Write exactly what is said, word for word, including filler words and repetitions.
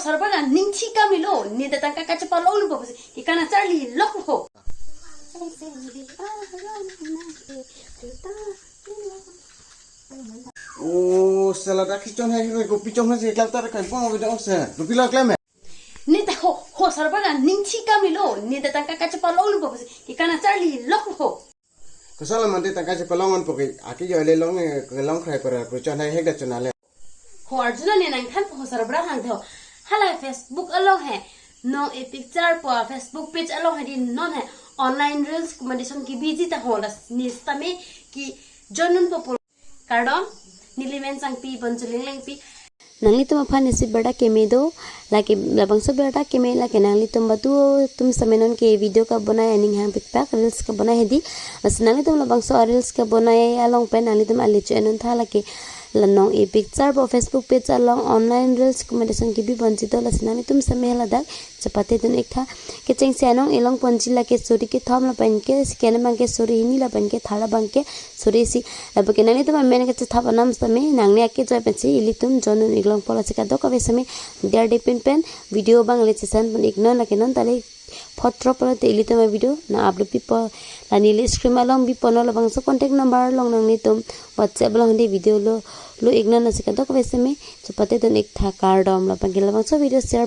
Sarbara ningthi kamilo, ne ta tangka kachepalong lo pusi, ke kana charli lok ho. O sala dak kichon hai ko pichon hai se klap tar kan pong video se. Rupi la klem. Ne ta ho, ho sarbara ningthi kamilo, ne ta tangka kachepalong lo pusi, ke kana charli lok ho. Kosala mante tangka chepalong an poke, aki jo le long, eh, long khrai para, puchon hai hek da chona le. Ho arjuna ne nangthan po ho sarbara hang tho. Hala Facebook along he. Nong e picture po Facebook page along he di non he. Online reels kumandison kebiji ta ho la ne sitame ke join un po pu. Kardom, neli men Sangpi Bonjuleng Lengpi. Nanglitum aphan isi birta keme do, lake labangso birta keme lake nanglitum badu atum sitame non ke video kabonai aning hang pikpak reels kabonai hedi. Lasi nanglitum labangso a reels kabonai along pen nanglitum ale cho-en un tha lake la nong e picture po Facebook page along online reels kumandison kebi ponji do, lasi nanglitum sitame ladak chepate dun ik tha. Kechengsi anong elong ponji lake suri kethom lapen ke second abang ke suri hini lapen ke third abang ke suri isi. Lapen ke nanglitum amen kachethap anam sitame nangne ake join pensi ilitum join un ik long po, lasi kadokave sitame der de pin pen video abang le chesen pon ik non, lake non ta le photro pulote ilitum avideo nang upload pipo, la neli screen along bipo non, labangso contact number along nanglitum WhatsApp along de video lo lo ik non, lasi kadokave sitame chepate dun ik tha, kardom. Lapen ke labangso video share